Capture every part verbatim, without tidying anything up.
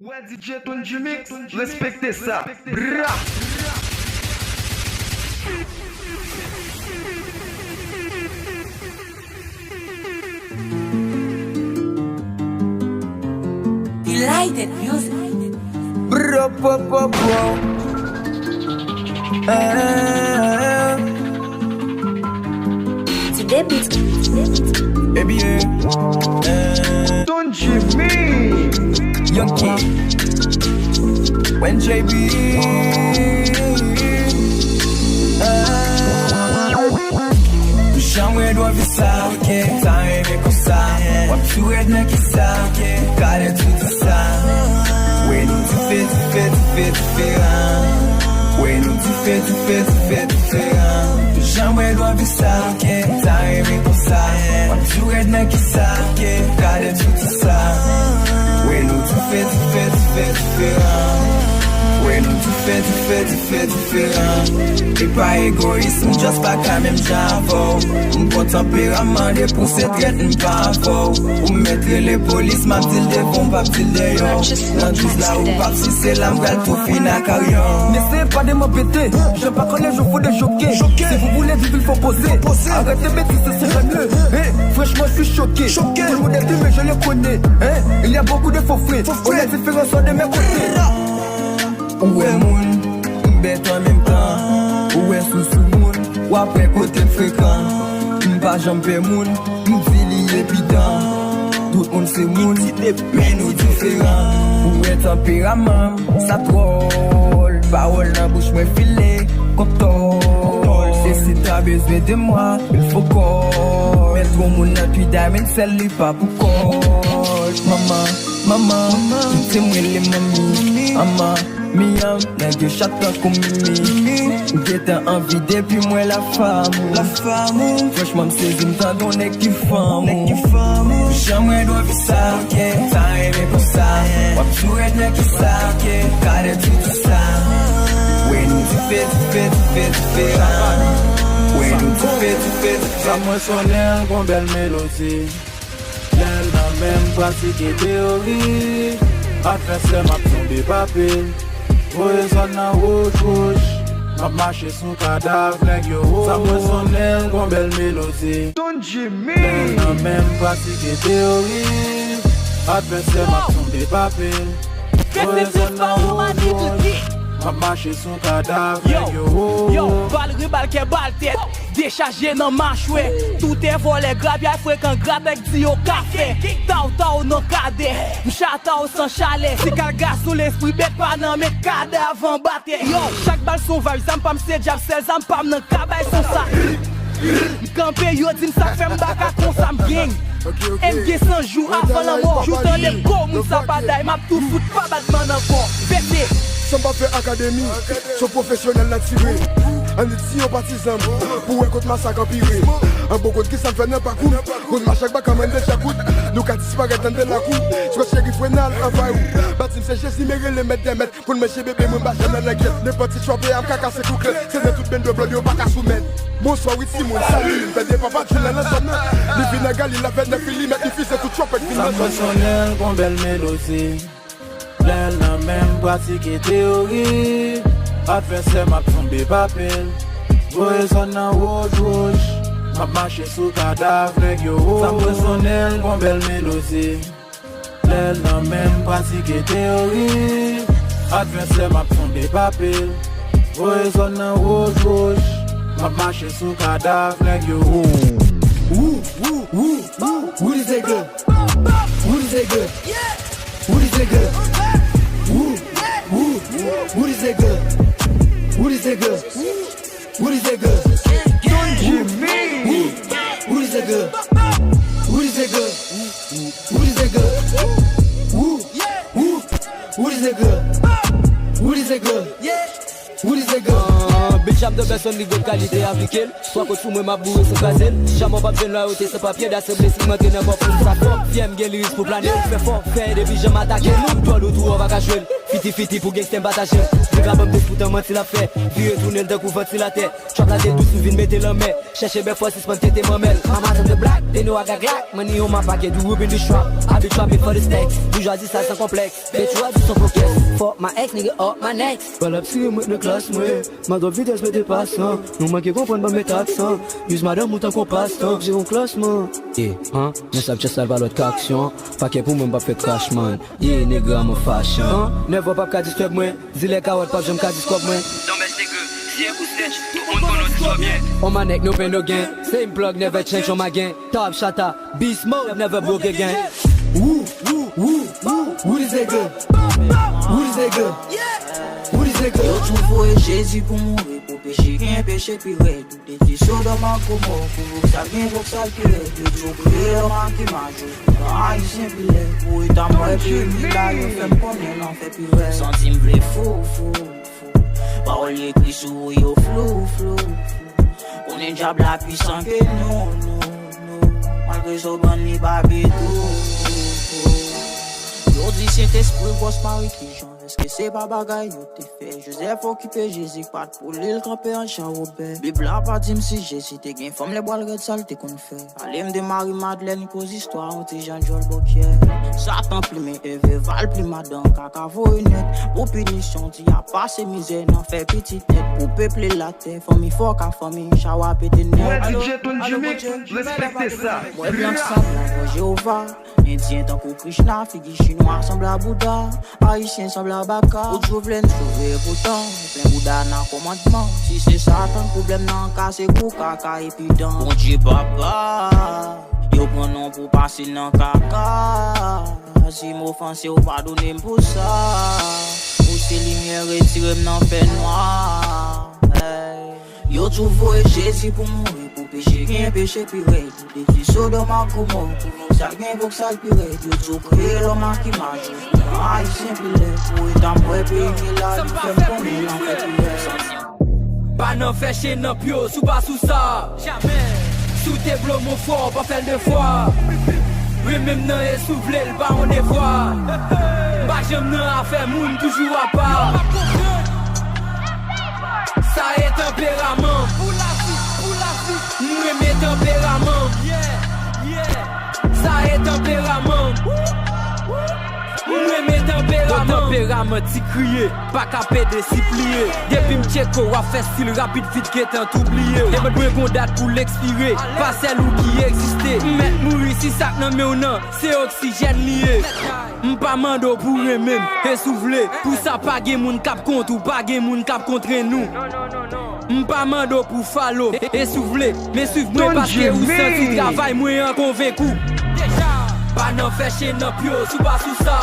Wè D J Tony G Mix, respekte sa. Bra! Delighted Music. Bro, po, po, po. Eh. Today beats. Ebyen. Eh. Don Jimmy. Young Kid. When J B. Eh. Jan mwen dwe viv sa, ta renmen konsa. W ap tou rèd nan kisa, gade tout sa. Wè nou dife, dife, dife, diferan. Wè nou dife, dife, dife, diferan. Jan mwen dwe viv sa, ta renmen konsa. W ap tou rèd nan kisa, gade tout sa. Wè nou dife, dife, dife, diferan. Wè nou dife, dife, dife, dife. Diferan. E pa egoyis, m just pa ka menm jan avè w. M gon tanperaman depi w se trèt, m pa avè w. Ou mèt rele polis, m ap di l devan w, p ap di l deyò. Nan djouz la ou p ap sise la, m pral tou fin ak aryè w. Mesye pa de m anbete, jan pa konnen je fous de joke. Si vous voulez vivre, il faut poser. Arrêtez bêtises, c'est jamais mieux. Hein, franchement, je suis choqué. Tout le monde est humain, je le connais. Hein, il y a beaucoup de faux frères. On a différents sorts de mes côtés. Ou wè moun, m bèt an menm tan. Ou wè sousou moun, w ap wè kote m frekan. M pa janm pè moun, m di li evidan. Tout moun se moun, men nou diferan. Ou wè tanperaman m, sa dwòl. Pawòl nan bouch mwen file, kontòl. Se si ta bezwen de mwa, il faut call. Men twò moun nan twi diamond sèl li pa pou kòl. Manman, manman, kite m rele manmi. Manman, Miam, nèg yo chat tankou Mimi. M gentan anvi depi m wè la fam ou. Franchman, m sezi, m tande yon nèg ki fanm ou. Jan mwen dwe viv sa, ta renmen konsa. W ap tou rèd nan kisa, gade tout sa. Wè nou dife, dife, dife, diferan. Wè nou dife, dife, dife. Sa mwen sonnen l gon bèl melodi. Lè l nan men m pratike teyori, advèsè m ap tonbe pa pil. Voye zòn nan wout wouj, m ap mache sou kadav nèg yo. Sa mwen sonnen l gon bèl melodi. Don Jimmy. Lè l nan men m pratike teyori, advèsè m ap tonbe pa pil. Voye zòn nan wout wouj, m ap mache sou kadav nèg yo. Yo, bal ri bal kè bal tèt. Dechaje nan machwè. Toutè vòlè, grabyay frekan, grabèk di yo ka fè. Taw taw nan kadè, m chata w san chalè. Si kalgason lespri bèt pa nan men kadav anba tè. Yo, chak bal son vay, zam pa m se dyab, sèl zam pa m nan ka bay son sa. M kanpe, yo di m sa k fè m baka konsa m gen. M gen san jou avan lanmò. Jou tande m ko moun sa pa day, m ap tou fout pa batman nan kò. Vete. San pa fè akademi. Son pwofesyonèl nan tire. Ann di si yon patizan m pou wè kot masak anpire. An bon kot ki sa m fè nan pakou m. Kot masak baka mande chakout. Nou ka disparèt anndan lakou. Swa Cherif Renal anvay ou. Bati m se Jezi, me rele mèt dè mèt. Pou n manje bebe mwen ba jan nan langyèt. Nenpòt ti chwape ap ka kase kou klèt. Se nan tout bendo blòd yo pa ka soumèt. Bonswa wi timoun, salut. Tande papa Djoulan nan zòn nan. Li vin ak Galil avè nèf milimèt, li fize tout chwapèt vin nan zòn nan. Sa mwen sonnen l gon bèl melodi. Lè l nan men m pratike teyori, advèsè m ap tonbe pa pil. Voye zòn nan wout wouj, m ap mache sou kadav nèg yo. Sa mwen sonnen l gon bèl melodi. Lè l nan men m pratike teyori, advèsè m ap tonbe pa pil. Voye zòn nan wout wouj, m ap mache sou kadav nèg yo. Wou, wou, wou, wou, who these niggas? Who these niggas? Who these niggas? Who, who, who these niggas? Who these niggas? Who these niggas? Don Jimmy. Who, who these niggas? Who these niggas? Who these niggas? Who, who, who these niggas? Who these niggas? Who these niggas? Ah, Bill Jam de pèsòn li gon kalite aplike l. Swa kot sou mwen m ap boure san kraze l. Jamò p ap jwenn lwayote san papye, daseble si m antre nan kò pou m sa fò. Fyè m gen liris pou plane, ou fè fò, fè depi jan m atake nou. Dwòl ou tou, ou pa ka jwe l. Fiti fiti pou gangsta m pataje. Nèg la ban m de fout an manti l ap fè. Vire tounen l tankou vantilatè. Trap la te dous, m vin mete l anmè. Chèche bèf fò sispann tete manmèl. Mama tande black, they know I got Glock. Money on my pocket, we whipping the strap. I be trapping for the stacks. Boujwazi sa san konplèks. Bitch, what you so focus? Fuck my ex, nigga, up my next. Bal ap tire mwen nan klas mwen. Madòp vitès mete pasan. Nou manke konprann ban m met aksan. Use madanm ou tankou pastan. Jere yon klasman. Yeah, han, men sa chest la pa lòt k aksyon. Pakè pou mwen m p ap fè crash man. Yeah, nèg la mwen fashion. Han, nèg w p ap ka disturb mwen. Zilè kawòt p ap janm ka diskòb mwen. Don't mess nigga, si e pou snitch, tout moun konn ou di twò byen. On my neck, no pain, no gain. Same plug, never change on my game. Top shotta, beast mode, never broke again. Woo, woo, woo, woo, who this nigga? Who this nigga? Who this nigga? Yo tou voye Jezi pou mouri pou peche, gen peche pi rèd. Yo te di Sodòm ak Gomò, pou vòksal gen vòksal pi rèd. Yo di yo kreye lòm ak imaj yo, pou tan Ayisyen pi lèd. Pou eta m wè peyi la, yo fè m konnen lanfè pi rèd. Santi m vle fou, fou, fou. Pawòl yo ekri sou ou yo flou, flou, flou. Konnen dyab la pwisan ke nou, nou, nou. Malgre sa w bann li pa pi tou, tou, tou. Yo di Sentespri gwòs mari ki jan. Èske se pa bagay yo te fè? Jozèf okipe Jezi k pa t pou li, l kanpe an chawobè. Bib la pa di m si Jezi te gen fanm, lè bwal rèd sa l te konn fè. Pale m de Mari Madlèn, koz istwa yon ti jan djòl bòkyè. Satan plimen Èv, Eva l plim Adan, kaka voye nèt. Pou pinisyon, ti ap pase mizè nan fè pitit nèt. Pou peple latè, fanmi fòk a fanmi, chawa pete nèt. Wè D J Tony Jimmy, respekte sa. Mwen blan k sab la vwa Jewova. Endyen tankou Krishna, figi chinwa sanble a Bouda, Ayisyen sanble a baka. Ou toujou vle n sove, poutan nou plen bouda nan kòmandman. Si se Satan k pwoblèm nan, kase kou kaka epi dan. Bondye papa, yo pran non pou pase nan kaka. Si m ofanse w, padone m pou sa. Ou se limyè, retire m nan fènwa. Hey. Yo tou voye Jezi pou mouri pou peche, gen peche pi rèd. Yo te di Sodòm ak Gomò, pou vòksal gen vòksal pi rèd. Yo di yo kreye lòm ak imaj yo, pou tan Ayisyen pi lèd. Pou eta m wè peyi m ye la, li fè m konnen lanfè pi rèd. Pa nan fè chen nan pye w, si w pa sou sa. Jamè. Si w te blo m on fwa, w pa fè l de fwa. Renmen m nan e si w vle l pa yon devwa. M pa janm nan afè moun, toujou apa. Sa e tanperaman m. Pou lavi, pou lavi. M renmen tanperaman m. Yeah, yeah. Sa e tanperaman m. M renmen tanperaman m. Tanperaman ti kriye, pa ka pede sipliye. Depi m tcheke w ap fè stil rapid vit gentan tou bliye w. Demann mwen gon dat pou l ekspire. Pa sèl ou ki egziste. M mèt mouri si sa k nan men w nan, se oksijèn li ye. M pa mande w pou renmen m, e si w vle. Pou sa pa gen moun k ap kont ou, pa gen moun k ap kontre nou. M pa mande w pou follow, e, e si w vle. Men swiv mwen paske ou santi travay mwen an konvenk ou. Pa nan fè chen nan pye w, si w pa sou sa.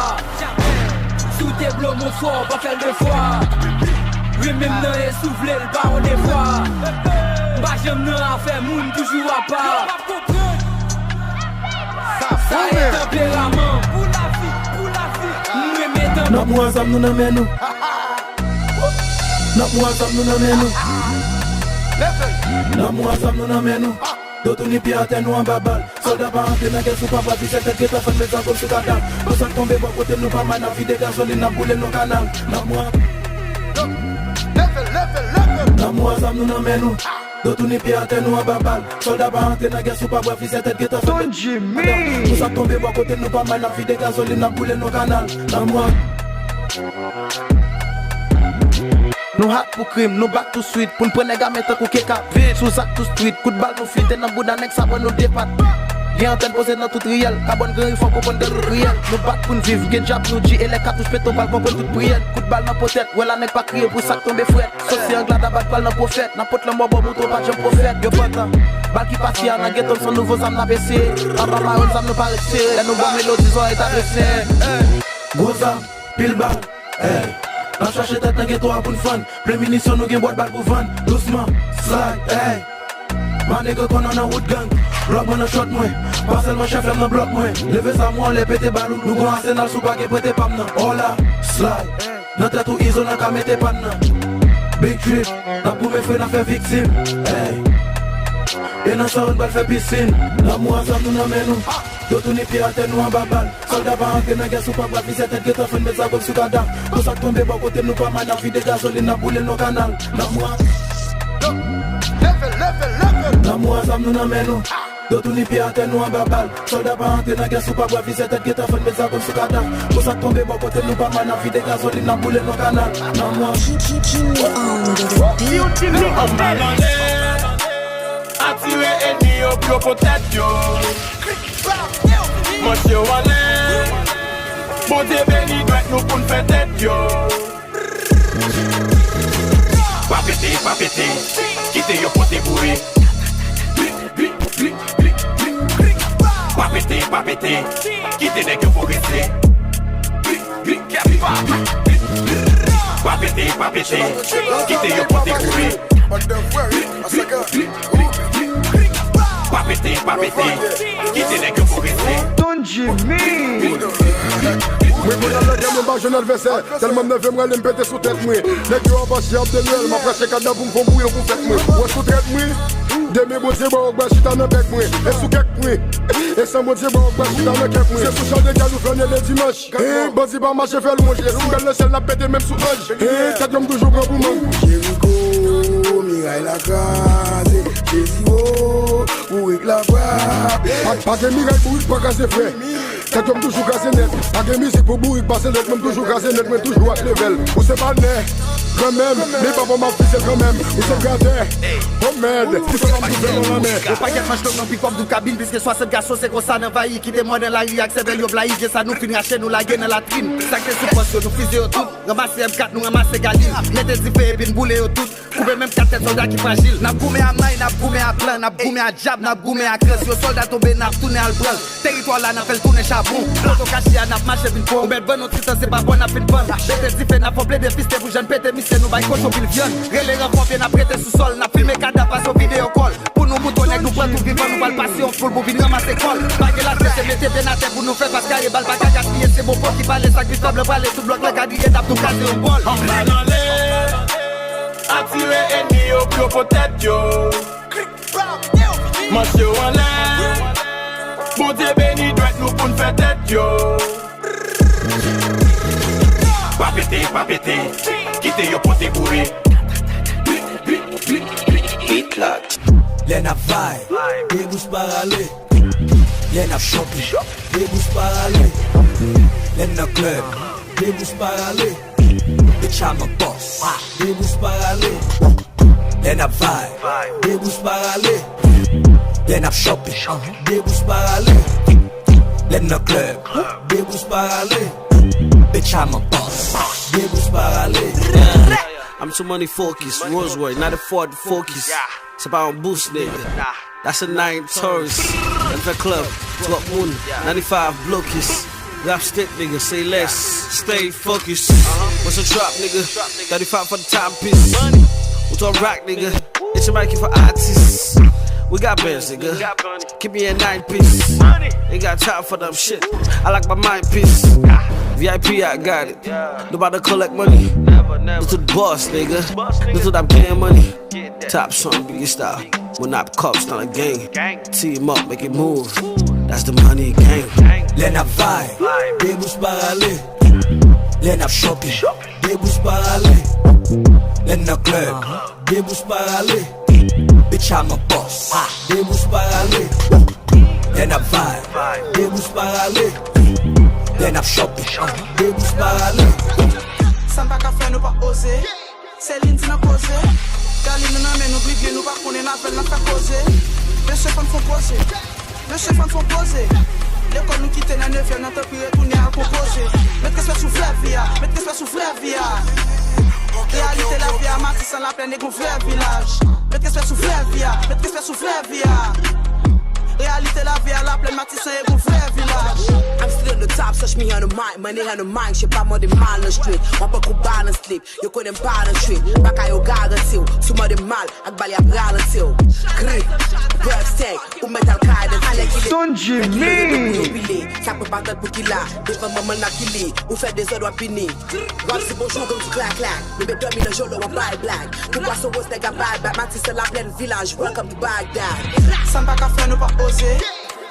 Si w te blo m on fwa, w pa fè l de fwa. Renmen m nan e si w vle l pa yon devwa. M pa janm nan afè moun, toujou apa. Sa e tanperaman m. M renmen tanperaman m. N ap mou ansanm nou nan men nou. N ap mou ansanm nou nan men nou. N ap mou ansanm nou nan men nou. Do touni pye atè nou anba bal. Sòlda pa antre nan gè si w pa pran visè tèt gentan fann met zam sou kadal. Pou sa k tonbe bò kote nou pa mal n ap vide gazolin n ap boule nou kanal. N ap mou an- N ap mou ansanm nou nan men nou. Do touni pye atè nou anba bal. Sòlda pa antre nan gè si w pa pran visè tèt gentan fann met zam sou kadal. Pou sa k tonbe bò kote nou pa mal n ap vide gazolin n ap boule nou kanal. N ap mou an- Nou hot pou krim, nou back tou swit. Pou n pran nèg a men tankou keka. Vit sou zak tou street. Kout bal nou flite nan bouda nèg sa pran nou depat. Gen antèn poze nan tout riyèl. Kabòn granri fò konprann granri riyèl. Nou bat pou n viv, gen djab nou di e lè katouch pete w pral konprann tout priyè. Kout bal nan potèt, wè la nèg pa kriye pou sa k tonbe frèt. Sòsye anglada bat bal nan pwofèt. N ap pot lanmò bò mouton pa janm pwofèt. Yo pantan, bal ki pati a nan geto m se nouvo zam n ap eseye. Anba mawon zam nou pa ret sere. Lè nou ba w melodi zòrèy ta dwet senyen. Gwo zam, pil bal, ey. N ap chache tèt nan geto a pou n fann. Plen minisyon nou gen bwat bal pou vann. Dousman, slide, ey. My nigga konn an nan wout gang. Blòk mwen nan chòt mwen. Pa sèlman chèf lè m nan blòk mwen. Leve zam ou anlè pete bal ou. Nou gon asenal si w pa gen prete pa m nan. Hola, slide. Nan tèt ou izolan ka mete pann nan. Big trip, n ap goumen fre n ap fè viktim. Ey. E nan sa yo n pral fè pisin. Lanmou a zam nou nan men nou. Do tou ni pye atè nou anba bal. Sòlda pa antre nan gè si w pa bwè vizè tèt gentan fann met zago sou kadaf. Pou sa k tonbe bò kote nou pa mal n ap vide gazolin n ap boule l nan kanal. Lanmou a Lanmou a zam nou nan men nou. Do tou ni pye atè nou anba bal. Sòlda pa antre nan gè si w pa bwè vizè tèt gentan fann met zago sou kadaf. Pou sa k tonbe bò kote nou pa mal n ap vide gazolin n ap boule l nan kanal. Lanmou a Jimmy on the beat. Anba lanlè, atire enmi yo pou yo pran tèt yo. Manche yo anlè. Bondye beni dwèt nou pou n fè tèt yo. Pa pete, pa pete, kite yo pote boure. Pa pete, pa pete, kite nèg yo progrese. Pa pete, pa pete, kite yo pote boure. Pa pete, pa pete, kite nèg yo progrese. Don Jimmy. Mwen konn al nan gè, mwen pa jwenn advèsè. Tèlman m nève, m rale, m pete sou tèt mwen. Nèg yo anba chè ap delwèl, m ap rache kadna pou m fè yon bouyon pou fèt mwen. Wè sou trèt mwen. Demen Bondye ba w gwa chita nan bèk mwen. E sou kèk mwen. E san Bondye ba w gwa chita nan kèk mwen. Se sou chan de gaz ou flannen le dimanch. Hey, bandi pa mache fè lwanj. E si m gad nan syèl, n ap pete menm sou anj. Hey, tèt yo m toujou pran pou manj. Jeriko, miray la kraze. Jezi wo, bourik la frape. Pa, pa gen miray bourik pa kraze frè. Tèt yo m toujou kraze nèt. Pa gen mizik pou bourik pase lèt. Mwen m toujou kraze nèt. Mwen toujou ak level. Ou se pa nè. Kanmenm, men papa m ap vize kanmenm. Ou se gratè. Oh mèd, ki fè m ap vize nan lanmè. Yon pakèt manch long nan pikòp doub kabin, plis ke swasant gason, se konsa n anvayi. Kite mò nan lari ak sèvèl yo blayi. Vye sa nou fin rache, nou lage nan latrin. Sa k te sou pòs yo, nou fize yo tout. Ranmase M kat, nou ranmase galil. Mete dife epi n boule yo tout. Koupe menm kat tèt sòlda ki frajil. N ap goumen a may, n ap goumen a plan, n ap goumen a dyab, n ap goumen a kran. Si yon sòlda tonbe, n ap tounen al pran l. Teritwa w la, n ap fè l tounen chabon. Kote w kache a, n ap mache vin pran w. Ou mèt vann yon ti tan, se pa pran n ap vin vann. Mete dife, n ap fè w plede fiste pou jan n pete misye, nou bay kochon pil vyann. Rele ranfò, vye n ap rete sou sòl, n ap filme kadav, pase w videyo kòl. Pou nou moutre nèg nou pran tou vivan, nou pral pase yon foul pou vin ranmase kòl. Pa gen latrese, mete pye n atè pou nou fè fas, kare bal pa ka gaspiye, se bon fò ki pale, sa k pi fèb lan prale, tout blòk lan kadriye, n ap tou kraze yon bòl. Anba lanlè, atire enmi yo pou yo pran tèt yo. Manch yo anlè, Bondye beni dwèt nou pou n fè tèt yo. Pa pete, pa pete, kite yo pote boure. Beat lock. Lè n ap vibe, debous pa rale. Lè n ap choke, debous pa rale. Lè n nan club, debous pa rale. Bitch, I'm a boss, debous pa rale. Lè n ap vibe, debous pa rale. Lè n ap choke, debous pa rale. Lè n nan club, debous pa rale. Bitch, I'm a boss, debous pa rale. I'm too money focus, Rolls Royce, not a Ford focus. Se pa yon bous, nigga. That's a nine Taurus. Nan fè club, twòp moun, ninety-five blokis. Rap state, nigga, say less, stay focus. What's a trap, nigga? Thirty-five for the timepiece. Ou twò rock, nigga. It's your mic for artists. We got bands, nigga. Keep me a nine piece. Ain't got time for dumb shit. I like my mind peace. V I P, I got it. Nobody collect money. Nou tout boss, nigga. Nou tout ap gen money. Top song, Biggie style. When up cops, not a gang. Team up, make it move. That's the money gang. Lè n ap vibe, debous pa rale. Lè n ap choke, debous pa rale. Lè n nan club, debous pa rale. Bitch, I'm a boss, debous pa rale. Lè n ap vibe, debous pa rale. Lè n ap choke, debous pa rale. Sa n pa ka fè, nou pa oze. Selin di nan koze. Galil nou nan men nou, Bibli nou pa konnen, n avè l n ap fè koze. Mesye fò n fon poze. Mesye fò n fon poze. Lekòl nou kite nan nevyèm nan, tanpri retounen al konpoze. Met respè sou vrè vi a, met respè sou vrè vi a. Reyalite lavi a, Matisan, Laplèn e gon vrè vilaj. Met respè sou vrè vi a, met respè sou vrè vi a. Reyalite lavi a Laplèn Matisan e gon vrè vilaj. I'm still on the top, search me on the mic, money on the mic, je pa mande mal nan street, mwen poko bal nan slip, yo konnen m pa nan street, baka yo garanti w, si w mande mal, ak bal y ap ralanti w. Kri, Buck Stank, ou mèt al kay nan alè ki lè. Ton Jimmy. Sa pran pa tan pou ki la, devan manman l ap ki li, ou fè dezòd w ap pini. W ap di bonjou, gon ti klak klak. Nou bet dòmi nan jolo, w ap bay blag. Pou pwason woz, nèg ap bay blag. Matisan, Laplèn, vilaj, welcome to Baghdad. Sa n pa ka fè, nou pa oze.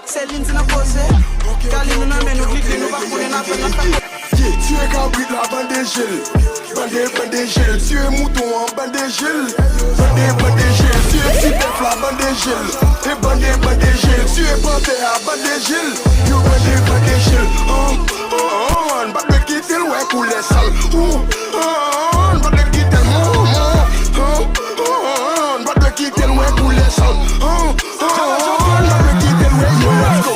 Se li n di n ap poze. Kale nou nan men nou, klike, nou pa konnen n ap fè, n ap fè. Yeah, tiye kabrit la, bande je l. Bande, bande je l. Tiye mouton an, bande je l. Bande, bande je l. Tiye ti bèf la, bande je l. E bande, bande je l. Tiye pantè a, bande je l. Yo bande, bande je l. An, an, an, an, n pa dwe kite l wè koulè sal. Ou, an, an, n pa dwe kite l, an, an, an, an, n pa dwe kite l wè koulè sal. An, an, an, n pa dwe kite l wè koulè sal. Let's go.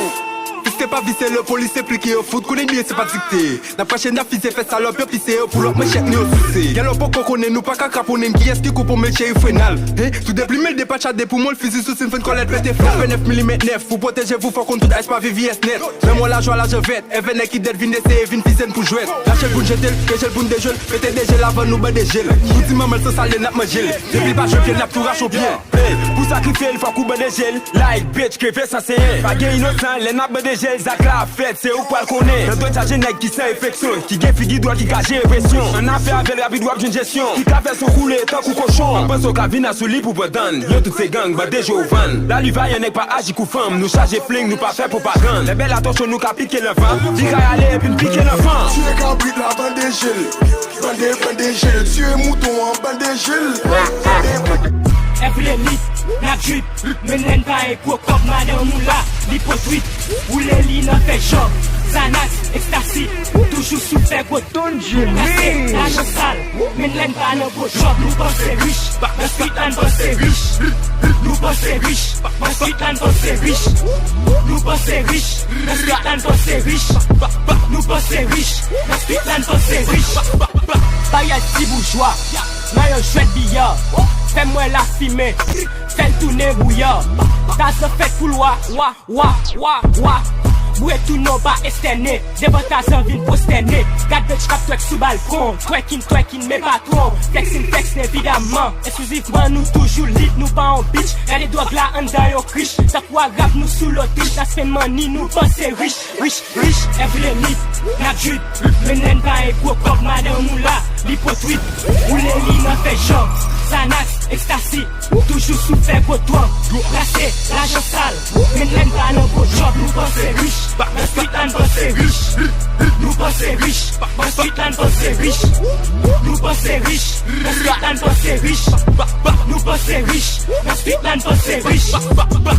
Vise pa vise, le polis enplike, yo fout konnen byen se pa dikte. N ap krache, n ap fize, fè salòp yo pise, yo pou lòt manchèt nou yo souse. Gen lè w poko konnen, nou pa ka kraponnen, kiyès ki koupe w, men cheri frenal. Hein? Tou deplime l, depatcha de poumon l, fizi sou sin, fè n kòlèt pete flan. Fè nèf milimèt nèf, pou pwoteje vou, fò konn tout ice pa V V S nèt. Menm w lajwa lajè vèt, èvè nèg ki dèd vin eseye vin fize n pou jwèt. Lache l pou n jete l, keje l pou n dejwe l, pete deje l avan nou bande je l. Ou di manman l san salye n ap manje l. Depi l pa jwe pye l, n ap tou rache w pye. Hey, pou sakrifye l, fòk ou bande je l. Like, bitch, kreve san senyen. Pa gen inosan, lè n ap bande je l, zak la ap fèt, se ou k pral konnen. Nan dwèt chaje nèg ki san efeksyon, ki gen figi dwòl, ki ka jere presyon. Ann afè avè l rapid, w ap jwenn jesyon. Ki ka fè son koule tankou kochon. Panse w ka vin asou li pou pran dann. Yo tout se gang, bande je w vann. Lali vayan, nèg pa aji kou fanm. Nou chaje fling, nou pa fè pwopagann. Lè bèl atò cho, nou ka pike nan van. Li ka rale epi n pike nan van. Tiye kabrit la, bande je l. Bande, bande je l. Tiye mouton an, bande je l. Bande, bande. Èvle lit, n ap drip. Men lè n pa gen gwo kòb, madanm ou la, li potwit. Woule li nan fè jòb. Xanax, ekstasi, toujou sou fè gwo. Ton Jimmy. Kase lajan sal. Men lè n pa nan gwo jòb, nou panse rich. Nan street la n panse rich. Nou panse rich. Nan street la n panse rich. Nou panse rich. Nan street la n panse rich. Nou panse rich. Nan street la n panse rich. Bagay ti boujwa. Nan yon jwèt biyè. Fè m wè lafimen. Fè l tounen bouya. Taz nan fèt pou lwa, wa, wa, wa, wa. Boure tou non pa estène. Devan Taz an vin pwostène. Gad bitch k ap twèk sou balkon. Twerking, twerking, men patwon. Flexing, flex, evidaman. Eksklizivman, nou toujou lit, nou pa on bitch. Gade dwòg la anndan yon krich. Tankou Arab, nou sou lotrit. N a spend money, nou panse rich. Rich, rich, èvle lit, n ap drip. Men lè n pa gen gwo kòb, madanm ou la, li potwit. Woule li nan fè jòb. Xanax, ekstasi, toujou sou fè gwo dwòg. Rase, lajan sal. Men lè n pa nan gwo jòb, nou panse rich. Nan street la n panse rich. Nou panse rich. Nan street la n panse rich. Nou panse rich. Nan street la n panse rich. Nou panse rich. Nan street la n panse rich.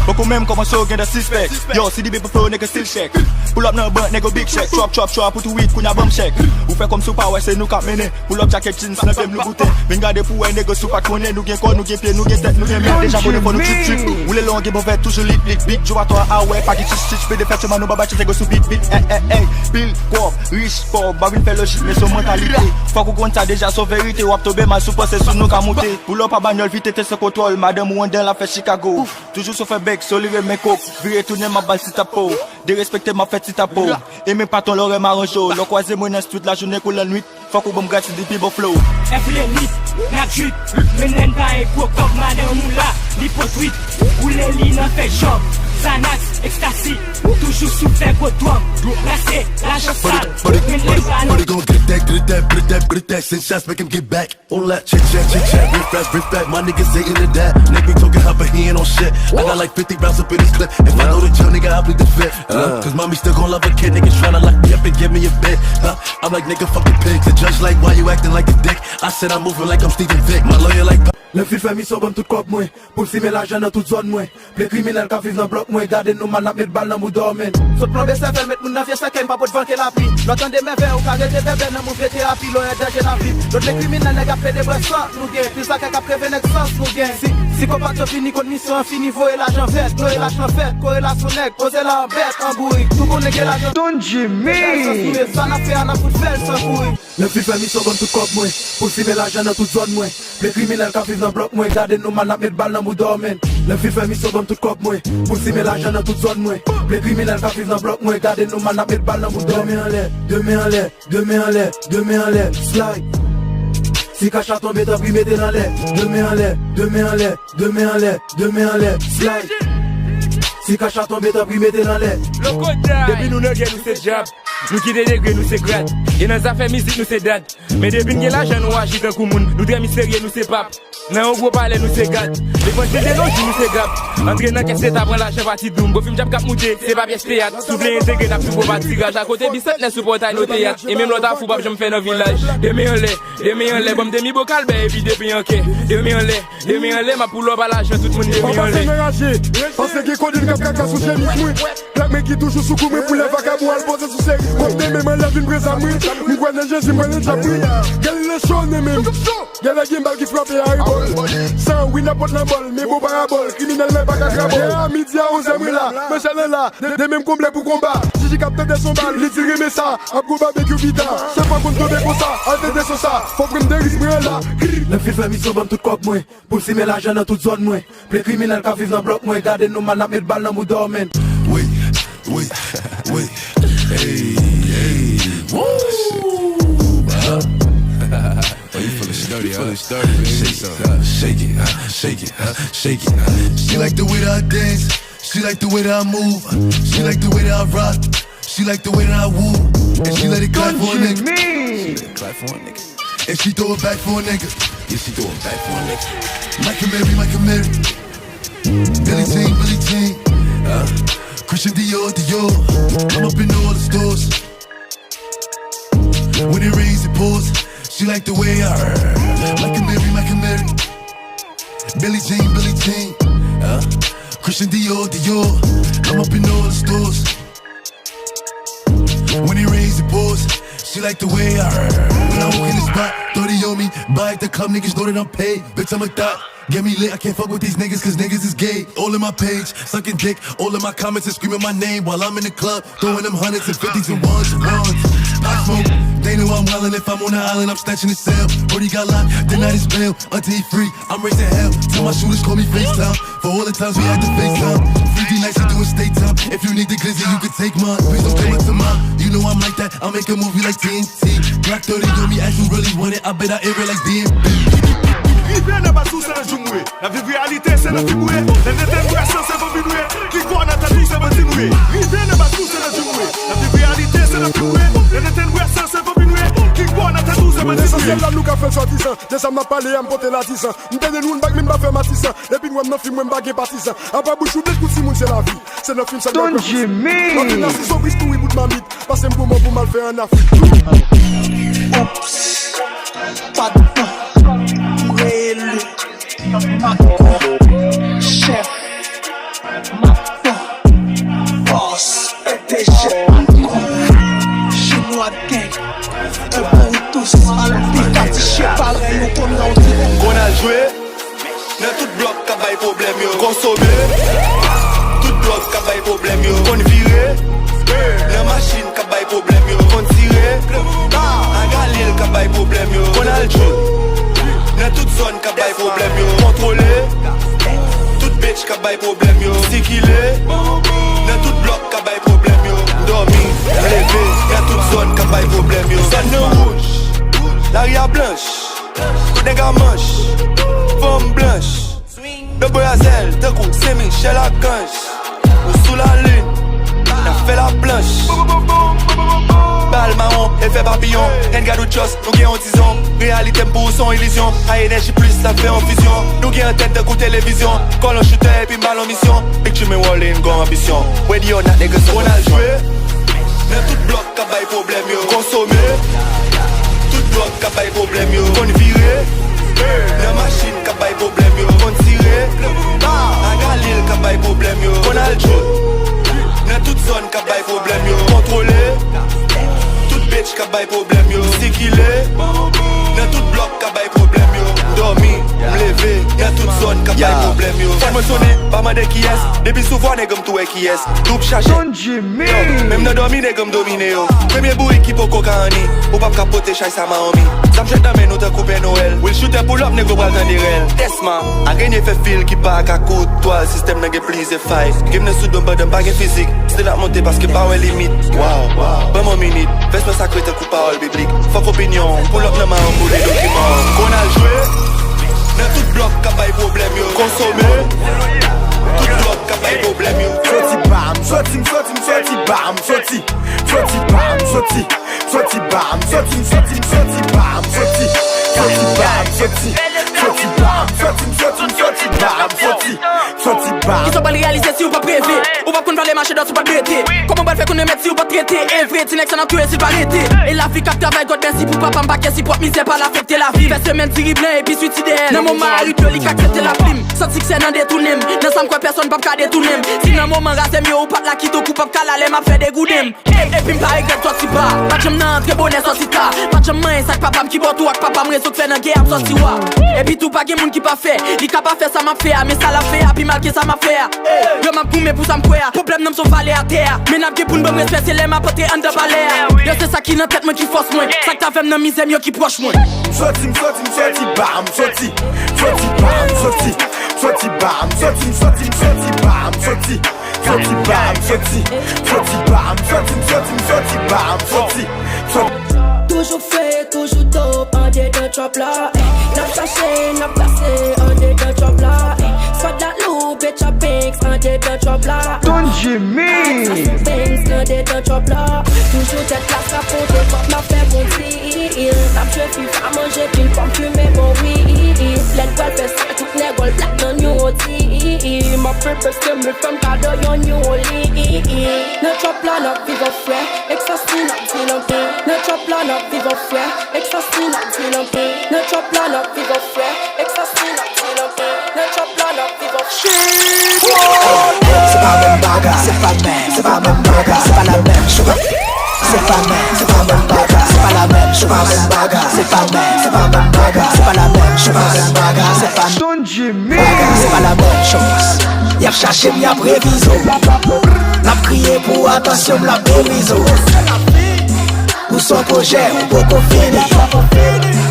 Poko menm kòmanse w gen de sispèk. Yo, C D B pou flow, nèg still check. Pull up nan bank, nèg big check. Chop, chop, chop, pou tou wit, kounye a ban m chèk. Ou fè kòmsi w pa wè, se nou k ap mennen. Pull up jacket jeans, nan pye m Louboutin. Vin gade pou wè, nèg si w pa t konnen. Nou gen kò, nou gen pye, nou gen tèt, nou gen men. Deja konnen fò nou trip, trip. Woule lon, gen bon vèt, toujou lit, lit. Big Joe atò a wè, pa gen chich, chich. Pede fèt, yo man nou baba chich, nèg sou beat, beat. Ey, ey, ey. Pil kòb, rich, pòv, pa vin fè lojik, men se yon mantalité. Fòk ou konn sa deja, se yon verite. W ap tonbe mal si w panse sou nou ka moute. Pull up a banyòl, vit ete san kontwòl. Madanm ou anndan, l ap fè Chicago. Toujou sou fè bèk, soli renmen kòk. Vire tounen, m ap ba l ti tapo. Derespekte, m ap fè ti tapo. E men patwon, lè w wè m aranje w. Lè w kwaze mwen nan street lajounen kou lannwit, fòk ou ban m gratis di pi bon flow. Èvle lit, n ap drip. Men lè n pa gen gwo kòb, madanm ou la, li potwit. Woule li nan fè jòb. Xanax, ekstasi, toujou sou fè gwo dwòg. Rase, lajan sal. Men lè n pa nan Money gon get that, get that, get that, get that. Send shots, make him get back. All that chit chat, chit chat, riff raff, riff raff. My niggas say into that. Nigga be talking hot, but he ain't on shit. I got like fifty rounds up in this clip. If I go to jail, nigga, I plead the fifth. Uh, Cause mommy still gon' love a kid. Niggas tryna lock me up and give me a bit. Huh? I'm like, nigga, fucking pigs. The judge like, why you acting like a dick? I said, I'm moving like I'm Steven Vick. My lawyer like, Lè fi fè misyon ban m tout kòb mwen, pou l simen lajan nan tout zòn mwen. Ple kriminèl k ap viv nan blòk mwen, gade nou mal, n ap met bal nan mouda w, men. Sot plonbe sèvèl, met moun nan vye sèkèy, m pa pot van ke lapli. Lè w tande mèvè, ou ka rete bèbè nan move terapi, lwen danje lavi. Lòt le kriminèl, nèg ap plede bwè san nou gen, pil sakè k ap kreve nèg sans nou gen. Si, sikopat yo vini kont misyon an fini, voye lajan vèt, voye lajan fèt, korelasyon nèg, poze la an bèt, an bourik, nou konnen gen lajan. Don Jimmy. Sa n ap fè a, n ap fout fè l san kouri. Lè fi fè misyon ban m tout kòb mwen, pou l simen lajan nan tout zòn mwen. Ple kriminèl k ap viv nan blòk mwen, gade nou mal, n ap met bal nan mouda w, men. Lè m fin fè misyon, ban m tout kòb mwen. Pou m simen lajan nan tout zòn mwen. Plen kriminèl k ap viv nan blòk mwen. Gade nou mal, n ap met bal nan boudò. De men anlè, de men anlè, de men anlè, de men anlè, slide. Si kach la tonbe, tanpri mete l anlè. De men anlè, de men anlè, de men anlè, de men anlè, slide. Si kach la tonbe, tanpri mete l anlè. Depi nou nan gè, nou se dyab. Nou kite degre, nou se grad. E nan zafè mizik, nou se dad. Men depi n gen lajan, nou aji tankou moun. Nou trè misterye, nou se pap. Nan yon gwo palè, nou se gad. Levanjil de nos jours, nou se gab. Antre nan kès leta, pran lajan pa ti doum. Gwo fim djab k ap moute, se pa pyès teyat. Si w vle entegre, n ap tou gwo pa tiraj. Akote bisantnè sou pòtay nou teyat. E menm lè w ta fou, p ap janm fè nan vilaj. De men anlè, de men anlè. Ban m demi bokal bè epi de pen an kè. De men anlè, de men anlè. M ap pull up a lajan, tout moun de men anlè. Anba sèn anraje, paske gen kodenn k ap kaka sou chemiz mwen. Black men ki toujou sou kou mwen pou lè vakabon al poze sou seri. Mwen de men anlè vin pran zam mwen. M kwè nan Jezi, m kwè nan dyab mwen. Gèl nan cho nan men m. Gèlè gen bal ki frape a ebòl. San wi n ap pot nan bòl, men bon parabòl. Kriminèl men pa ka krabòl. Yè a midi a onzè mwen la. Manchè lan la, de, de men m konble pou konba. Jiji k ap tande son bal, li di renmen sa. Ap gwo babekyou pita. Se pa konn tonbe konsa, al tande son sa. Fò pran m de risk mwen la. Lè m fin fè misyon, ban m tout kòb mwen. Pou m simen lajan nan tout zòn mwen. Plen kriminèl k ap viv nan blòk mwen. Gade nou mal, n ap met bal nan boudò, man. Wait, wait, wait. Hey, hey. Woo! Oh, you feeling sturdy, huh? Shake it, huh? Shake it, huh? Shake it, huh? She like the way that I dance. She like the way that I move. She like the way that I rock. She like the way that I woo. And she let it clap for a nigga. She let it clap for a nigga. And she throw it back for a nigga. Yeah, she throw it back for a nigga. Michael Mary, Michael Mary. Billie Jean, Billie Jean. Uh, Christian Dior, Dior. I'm up in all the stores. When it rains, it pours. She like the way I, Michael Mary, Michael Mary. Billie Jean, Billie Jean. Uh, Christian Dior, Dior. I'm up in all the stores. When it rains, it pours. She like the way I, when I walk in the spot, thirty on me. Buy at the club, niggas know that I'm paid. Bitch, I'm a thot. Get me lit, I can't fuck with these niggas, cause niggas is gay. All in my page, sucking dick. All in my comments and screaming my name while I'm in the club. Throwing them hundreds and fifties and ones and ones. Pop smoke, they know I'm wildin'. If I'm on the island, I'm snatching the cell. Brody got locked, then I just bail. Until he free, I'm raising hell. Tell my shooters, call me FaceTime. For all the times we had to FaceTime. Three D nights, you doing state time. If you need the glizzy, you can take mine. Please don't come up to mine. You know I'm like that. I'll make a movie like T N T. Glock thirty on me, as you really want it. I bet I air it like D M B. Rive nan baz ou se nan djoum ou ye. N ap viv reyalite, se nan fim ou ye. Lè nèt en wè san se fanmi nou ye. Ki kwè nan tèt ou se bandi nou ye. Rive nan baz ou se nan djoum ou ye. N ap viv reyalite, se nan fim ou ye. Lè nèt en wè san se fanmi nou ye. Ki kwè nan tèt ou se bandi nou ye. Lesansyèl la nou ka fè l swadizan. De sa m ap pale a m pote la dizan. M tande nou n bak men m pa fè matisan. Depi n wè m nan fim mwen m pa gen patizan. Apa bouch ou bèt pou timoun se lavi. Se nan fim sa n ap wè. Anpil nasi son bris kouri bout mamit. Pase m pou mò pou m al fè an Afrik. Oups. Padon. M reyeli. Makon. Chèf. Makon. Bòs. P D G. Makon. Chinwa gang. Un pour tous. Al pika ti chyen parèy ou konn nan yon ti. Konn al jwe. Nan tout blòk k ap bay pwoblèm yo. Konsome. Tout blòk k ap bay pwoblèm yo. Konn vire. Nan machin k ap bay pwoblèm yo. Konn tire. A Galil k ap bay pwoblèm yo. Konn al djoul. Nan tout zòn k ap bay pwoblèm yo. Kontwole. Tout bitch k ap bay pwoblèm yo. Sikile. Nan tout blòk k ap bay pwoblèm yo. M dòmi, m leve. Nan tout zòn k ap bay pwoblèm yo. Zòn nan wouj. Lari a blanch. Kout nèg a manch, fanm blanch. Yo bwè a zèl tankou Sen Michèl Akanj. Ou sou lalin, n ap fè laplanch. Bal mawon, efè papiyon. N gad ou just, nou gen yon ti zon. Reyalite m pou ou se yon ilizyon. Ay enèji plis, sa fè yon fizyon. Nou gen antèn tankou televizyon. Kòlon choutè epi m ba l yon misyon. Picture me rolling, gon anbisyon. Ready or not, niggas, on al jwe. Nan tout blòk k ap bay pwoblèm yo. Konsome. Tout blòk k ap bay pwoblèm yo. Konn vire. Nan machin k ap bay pwoblèm yo. Konn tire. A Galil k ap bay pwoblèm yo. Konn al djoul. Nan tout zòn k ap bay pwoblèm yo. Kontwole. Tout bitch k ap bay pwoblèm yo. Sikile. Nan tout blòk k ap bay pwoblèm yo. M dòmi, m leve. Nan tout zòn k ap Bay pwoblèm yo. Fò mwen sonnen, pa mande kiyès. Depi sou vwa nèg m tou wè kiyès. Doub chaje. Don Jimmy. Yo, menm nan dòmi nèg m domine yo. Premye bourik ki poko ka anni. Ou p ap ka pote chay sa Mawomi. Zam jwèt nan men nou tankou Pè Nwèl. Will Shooter pull up nèg ou pral tande rèl. Desma, arenye fè fil ki pa ka kout twal. Sistèm nan gen plizyè fay. Game nan sou do m pandan m pa gen fizik. Still ap monte paske m pa wè limit. Wow, ban m yon minit. Vès mwen sakre tankou pawòl biblik. Fòk opinyon, pull up nan Mawomi pou li dokiman. Kon al jwe. Nan tout blòk k ap bay pwoblèm yo. Konsome. Tout blòk k ap bay pwoblèm yo. Soti ba m, soti m, soti m, soti ba m, soti. Soti ba m, soti. Soti ba m, soti m, soti m, soti ba m, soti. Soti ba m, soti. Soti ba m, soti m, soti m, soti ba m, soti. Soti ba m. Kisa w pral reyalize si w p ap reve? Ou p ap konn valè mache dòt si w p ap rete. Kòman w pral fè konn remèd si w p ap trete? E vre, ti nèg sa n ap touye si l pa rete. E lavi k ap travay, God mèsi pou papa m pa kè si pwòp mizè pa l afekte lavi. Fè semèn diri blan epi switi dèyè l. Nan moman arit yo, li ka aksepte lapli m. Sòt siksè nan detounen m. Nan sa m kwè pèsonn p ap ka detounen m. Si nan moman razè m yo ou pa t la kite w koupab kalalè m ap fè degouden m. Epi m pa regrèt sòti ba. Pa t janm nan antre bonè sòti ta. Pa t janm manyen sa k papa m ki bò tou ak papa m rezo k fè nan gè a m sòti wa. Epi tou pa gen moun ki pafè. Li ka pa fè sa m ap fè a, men sa l ap fè a pi mal ke sa m ap fè a. Yo m ap goumen pou sa m kwè a. Pwoblèm nan m se yon valè atè a. Men n ap gen pou n ban m respè se lè m ap antre anndan palè a. Yo se sa ki nan tèt mwen ki fòs mwen. Sa k t avè m nan mizè m yo ki pwòch mwen. M soti, m soti, m soti ba, m soti. Soti ba, m soti. Soti ba, m soti, m soti, m soti ba, m soti. Soti ba m soti, soti ba m soti, m soti, m soti ba m soti. Soti. Toujou fre, toujou dope, andedan trap la. N ap chache, n ap plase, andedan trap la. Swa de la loupe, choppies, andedan trap la. Don Jimmy. Sa se Benz, andedan trap la. Toujou tèt la sa pote, pòp la fè bon deal. N ap jwe FIFA, manje pil pòm, fimen bon weed. Lè n pral fè sa, tout nèg all black nan New Orleans. M ap fè bèste, men fè m kado yon New Orleans. Nan trap la n ap viv an frè, ekstasy n ap di l anpil. Nan trap la n ap viv an frè, ekstasy n ap di l anpil. Nan trap la n ap viv an frè, ekstasy n ap di l anpil. Nan trap la n ap viv an frè. Se pa menm bagay, se pa menm, se pa menm bagay, se pa la menm, se pa, se pa menm, se pa menm bagay, se pa la menm, se pa menm bagay, se pa menm, se pa menm bagay, se pa la menm, se pa menm bagay, se pa Don Jimmy. Se pa la menm choz. Y ap chache m, y ap revize w. L ap kriye pou atansyon m, l ap derize w. Ou se yon pwojè, ou poko fini.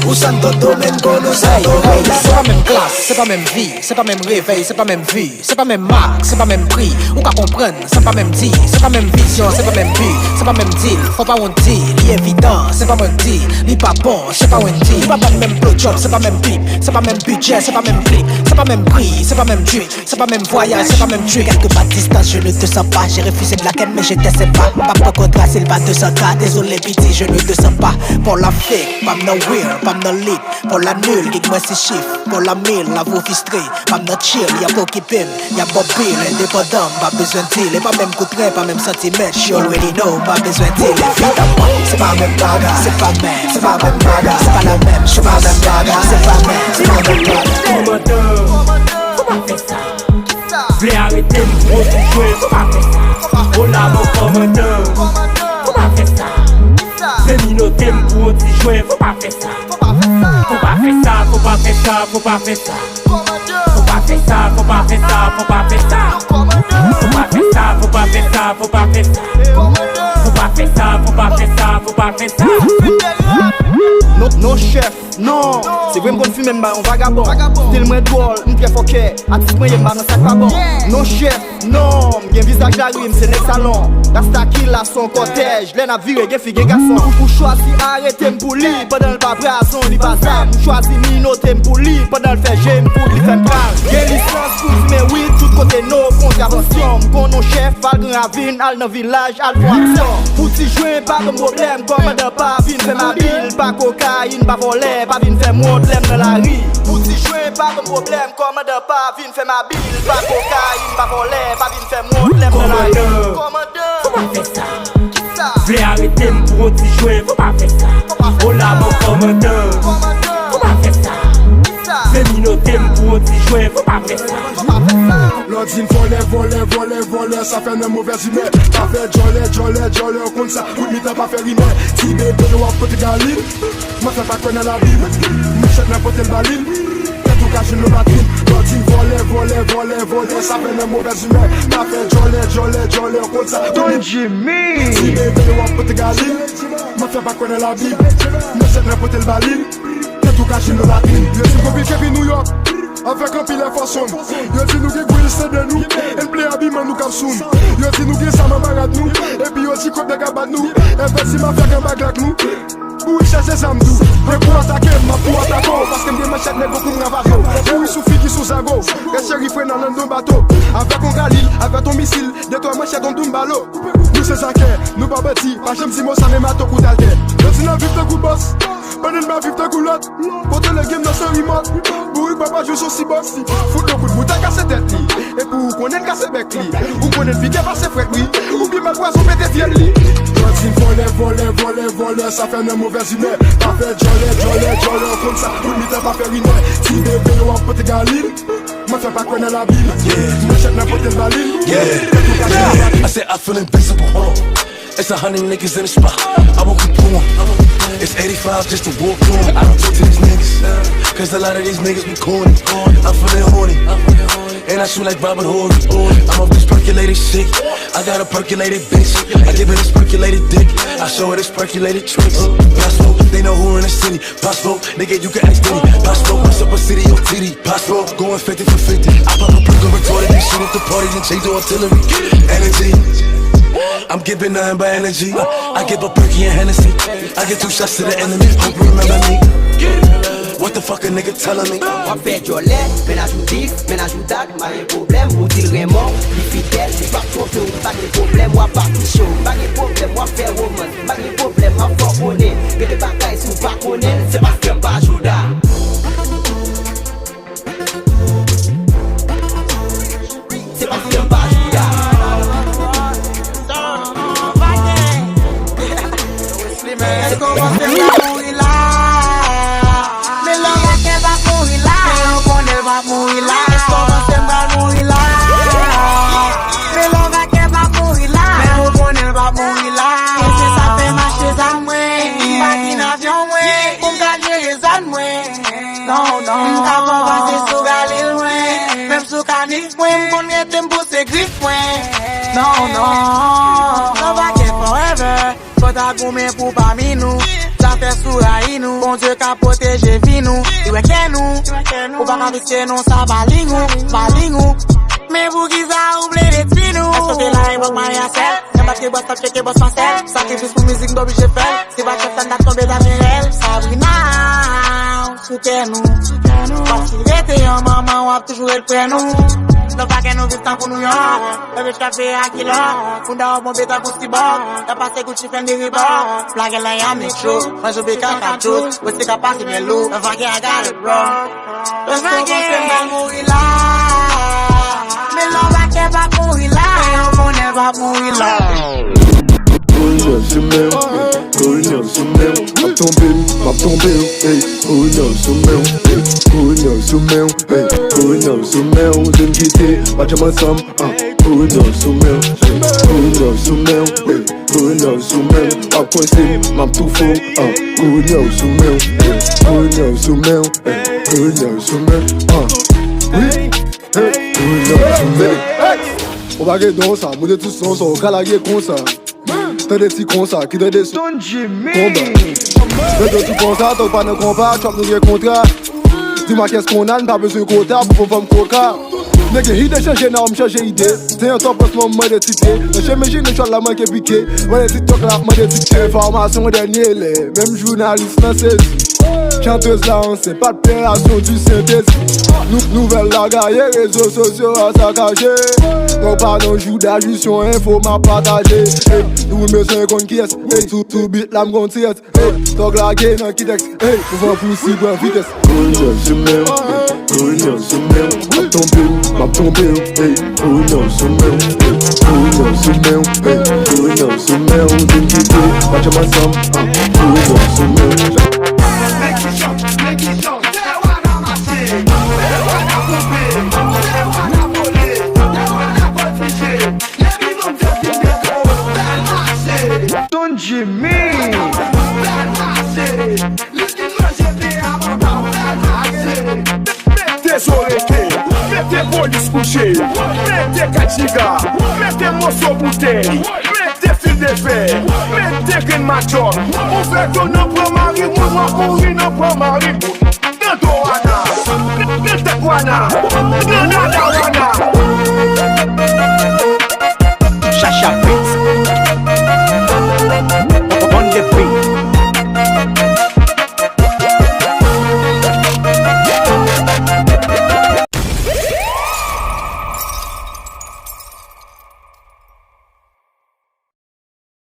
Ou Santo Domingo, nou Santo Reyes. Se pa menm klas, se pa menm vi, se pa menm revèy, se pa menm vi, se pa menm mak, se pa menm pri. Ou ka konprann. Sa pa menm di, se pa menm vizyon, se pa menm bi, se pa menm dil. Fò pa wont di, li evidan, se pa mwen k di, li pa bon, se pa Wendy. Li pa ban m menm blowjob, se pa menm bib, se pa menm bidjè, se pa menm klip, se pa menm pri, se pa menm drip, se pa menm vwayaj, se pa menm trip. Kèlke pa distans, je ne te sens pas, j'ai refusé de la ken, mais j'étais sympa. Pa pran kontra, si l pa de san ka, désolé piti, je ne te sens pas. Paw la fake, pa m nan real, pa m nan lit. Paw la nil, gig mwen sis chif, paw la mil, lavi w fistre. Pa m nan chill, y ap okipe m, y ap bò bil, endepandan, m pa bezwen deal. E pa menm kout ren, pa menm santimen, she already know, m pa bezwen deal. Evidaman, se pa menm bagay, se pa menm, se pa menm bagay, se pa la menm, se pa menm bagay, se pa menm, se pa menm bagay. Kòmandan, fò pa fè sa. Vle arete m pou yon ti jwè, fò pa fè sa. Ola bon kòmandan, fò pa fè sa. Vle minote m pou yon ti jwè, fò pa fè sa. Fò pa fè sa, fò pa fè sa, fò pa fè sa. Fò pa fè sa, fò pa fè sa, fò pa fè sa. Fò pa fè sa, fò pa fè sa, fò pa fè sa. Fò pa fè sa, fò pa fè sa, fò pa fè sa. Non, non, chèf, non. Se vre m konn fimen m ba yon vagabon. Stil mwen dwòl, m trè fòkè. Atis mwen ye, m pa nan sa k pa bon. Non, chèf, non. M gen vizaj lari, m se nèg salon. Rasta ki la, se yon kòtèj. Lè n ap vire, gen fi, gen gason. Ou, ou chwazi arete m pou li pandan l pa brazon, li pa zam. Ou chwazi minote m pou li pandan l fè je m kout, li fè m kal. Gen lisans pou fimen wid tout kote, no kontravansyon. M konn yon chèf, al Gran Ravin, al nan vilaj, al fè aksyon. Pou ti jwen, pa ban m pwoblèm, kòmandan pa vin fè m abil. Pa kokayin, pa vòlè, pa vin fè m wont lè m nan lari. Pou ti jwen, pa ban m pwoblèm, kòmandan pa vin fè m abil. Pa kokayin, pa vòlè, pa vin fè m wont lè m nan lari. Kòmandan, kòmandan. Fò pa fè sa. Kisa? Vle arete m pou yon ti jwè, fò pa fè sa. Fò pa fè sa. Ola bon kòmandan. Kòmandan. Fò pa fè sa. Kisa? Vle minote m pou yon ti jwè, fò pa fè sa. Fò pa fè sa. Lè w di m vòlè, vòlè, vòlè, vòlè, sa fè nan movèz imè. Pa fè djòlè, djòlè, djòlè, ou konn sa. Kout mitan pa fè rimè. Ti bebe, w ap pote galin. Mwen fè pa kwè nan labib. Mouchèt nan pote l ba li. Tèt ou Kache nan latrin, lòt di vòlè, vòlè, vòlè, vòlè, sa fè nan movèz imè. Pa fè djòlè, djòlè, djòlè, konn sa. Don Jimmy. Ti bebe w ap pote galil. Mafya pa kwè nan Labib. Manchèt nan pote l ba li. Tèt ou kache nan latrin. Yo di konpike pi Nouyòk. Avèk anpil èfòsyon. Yo di nou gen gwo istandè nou. E l ple abiman nou k ap sou nou. Yo di nou gen zam anba rad nou. Epi yo di kòb nèg ap bat nou. Enfèti mafya k anba glak nou. Pou w chache zam tou. Mwen pou atake, m ap pou atake w. Paske m gen manchèt nèg pou m ravaje w. Mouri sou figi sou zago. Rès cheri frenan nan don bato. Avèk yon galil, avèk yon misil. De twa manchèt yon doum balo. Nou se zakè, nou pa bandi. Pa janm di mo sa men mato kout altè. Yo di n ap viv tankou bòs. Pandan n pa viv tankou lòt. Pote legim nan san rimòt. Bourik papa jwe sou sibòs. Fout yon kout bout a kase tèt li. Epi ou konnen n kase bèk li. Ou konnen n pike pase frèt li. Ou byen mal pwazon pete fyèl li. Yo di vòlè, vòlè, vòlè, vòlè, sa fè nan movèz imè. Pa fè djòlè, djòlè, djòlè, konn sa. Tout mitan pa fè rimè. Ti bebe w ap pote galil. Mafya pa kwè nan Labib. Manchèt nan pote l ba li. Tèt ou kache nan latrin. I said I feel invisible. Hold on. It's a hundred niggas in the spot. I won't keep going. It's eighty-five just to walk on. I don't talk to these niggas. Cause a lot of these niggas be corny. I'm feeling horny. And I shoot like Robert Horry. I'm off this percolated shit. I got a percolated bitch. I give her this percolated dick. I show her this percolated tricks. Possible, they know who in the city. Possible, nigga, you can ask Diddy. Possible, what's up a city on T D? Possible, going fifty for fifty. I pop a perk and retarded. You shoot at the party and change the artillery. Energy. I'm giving nothing but energy. I give a perky and Hennessy. I get two shots to the enemy. Hope you remember me. What the fuck a nigga telling me? W ap fè djòlè, mennaj ou dis, mennaj ou dat, pa gen pwoblèm, ou di l renmen w, li fidèl, li p ap twonpe w, pa gen pwoblèm, w ap pa touche w, pa gen pwoblèm, w ap fè womans, pa gen pwoblèm, w ap fè w konnen, gen de bagay si w pa konnen l, se paske m pa jouda. Se pa fè m pa jouda. Èske w panse m pral mouri la? Men love a kè p ap mouri la. Men ou konnen l p ap mouri la. Èske w panse m pral mouri la? Men love a kè p ap mouri la. Men ou konnen l p ap mouri la. E se sa fè m achte zam mwen. M pa kin avyon mwen. Pou m ka jere zòn mwen. Non, non. M ka fè w panse sou Galil mwen. Menm sou Kanif mwen, m konn rete m pouse grif mwen. Non, non. Love a kè forever. Fò ta goumen pou pami nou. Zafè sou rayi nou. Bondye ka pwoteje vi nou. Li wè kè nou. Ou pa ka fiske nou sa pa liy ou, pa liy ou. Men poukisa ou vle detwi nou? Èske w te la epòk Maya sèl? Nan bat ke bòs t ap tcheke bòs Mansèl. Sakrifis pou mizik m t oblije fè l. Si pa t chèf sa n t ap tonbe ta byen rèl. Sabrina, sou kè nou. W ap sou rete yon manman, w ap toujou ret prè nou. Nan pa kè nou viv tankou nou yon. Bebe chape a kilò. Kounda w bonbe tankou sibò. Nan pase Gucci fè m de rebò. Plage lanya metro. Manje beka katous. Wè se ka pase byen lou. Nan vage a gade bro. Èske w panse m pral mouri la? Men love a kè p ap mouri la. Men ou konnen l p ap mouri la. Kouri nan sou men w, kouri nan sou men w. M ap tonbe, m ap tonbe, ey. Kouri nan sou men w, kouri nan sou men w, ey. Kouri nan sou men w, di m kite, pa janm ansanm, ah. Kouri nan sou men w, kouri nan sou men w, ey. Kouri nan sou men w, w ap kwense m, m ap toufe w, ah. Kouri nan sou men w, ey. Kouri nan sou men w, ey. Kouri nan sou men w, ah. Wi, ey. Kouri nan sou men w. Ou pa gen don sa, moude tout son sa, ou ka lage konsa. Tande ti konsa, ki tande sou Don Jimmy. Konba. Tande ti konsa, tòg pa nan konba, trap nou gen kontra. Di m a kès konn al, n pa bezwen kota pou fè m koka. Nèg ide chanje non, m chanje ide. Se yon tòp pòs mwen mande ti pye. Nan chemen jini chòl la manke pike. Mande ti tòk la mande ti pye. Enfòmasyon dènye lè. Menm jounalis lan sezi. Chantez la ansent, pa t operasyon di sentezi. Nou, nouvèl la gaye, rezo sosyo a sakaje. Tòg pa nan jouda, jis yon enfo m ap pataje. Ey, nou bezwen konn kiyès. Ey, sou, sou bit la m gon ti rès. Ey, tòg lage nan ki tèks. Ey, mouvman pou si pran vitès. Kouri nan sou men w, ey, kouri nan sou men w. M ap tonbe w, m ap tonbe w, ey, kouri nan sou men w, ey, kouri nan sou men w, ey, kouri nan sou men w. Di m kite, pa janm ansanm, ah, kouri nan sou men w. Don Jimmy. Li fin manje pen avan pa w fè l pase. Kouche, mete kat chiga, mete moso boutèy, mete fil de fè, mete grenn madjòk. Ou fè do nan pran mari moun, w ap mouri nan pran mari.